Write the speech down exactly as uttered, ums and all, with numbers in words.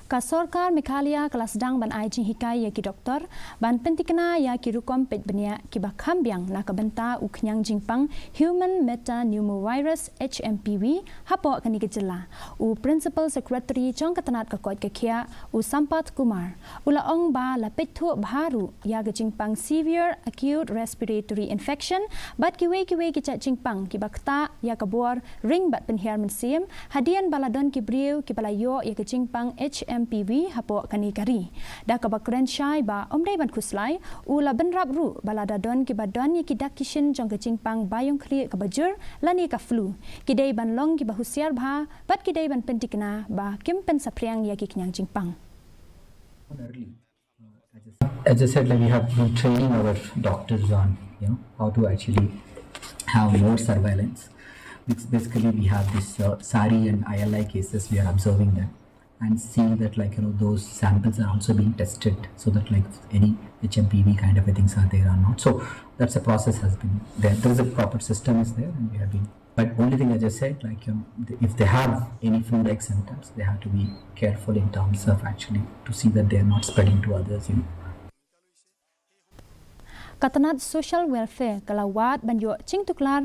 Ka sorkar Meghalaya ka la sdang ban ai jinghikai ïa ki doktor ban pyntikna ïa ki rukom peit bniah kiba kham biang na ka bynta u khñiang jingpang human metapneumovirus, H M P V, hapoh kane ka jylla. U Principal Secretary jong ka tnat ka koit ka khiah, u Sampath Kumar, u la ong ba la peit thuh bha ruh ïa ka jingpang severe acute respiratory infection bad kiwei kiwei ki jait jingpang kiba ktah ïa ka bor ring bad pynhiar mynsiem, hadien ba la don ki briew kiba la ïoh ïa ka jingpang H M P V hapoh kane ka ri. Da kaba kren shai ba ym dei ban khuslai, u la bynrap ruh ba lada don kiba don ïa ki dak ki shin jong ka jingpang baïong khlieh kaba jur lane ka flu, ki dei ban long kiba husiar bha bad ki dei ban pyntikna ba kim pynsaphriang ïa ki khñiang jingpang. As I said, like, we have been training our doctors on, you know, how to actually have more surveillance. It's basically, we have this uh, SARI and I L I cases, we are observing them and seeing that, like, you know, those samples are also being tested so that, like, any H M P V kind of a things are there or not. So that's a process has been there. There's a proper system is there, and we have been. But only thing I just said, like, you know, if they have any flu-like symptoms, they have to be careful in terms of actually to see that they are not spreading to others. You know. Ka tnat Social Welfare ka la wad ban ïoh jingtuklar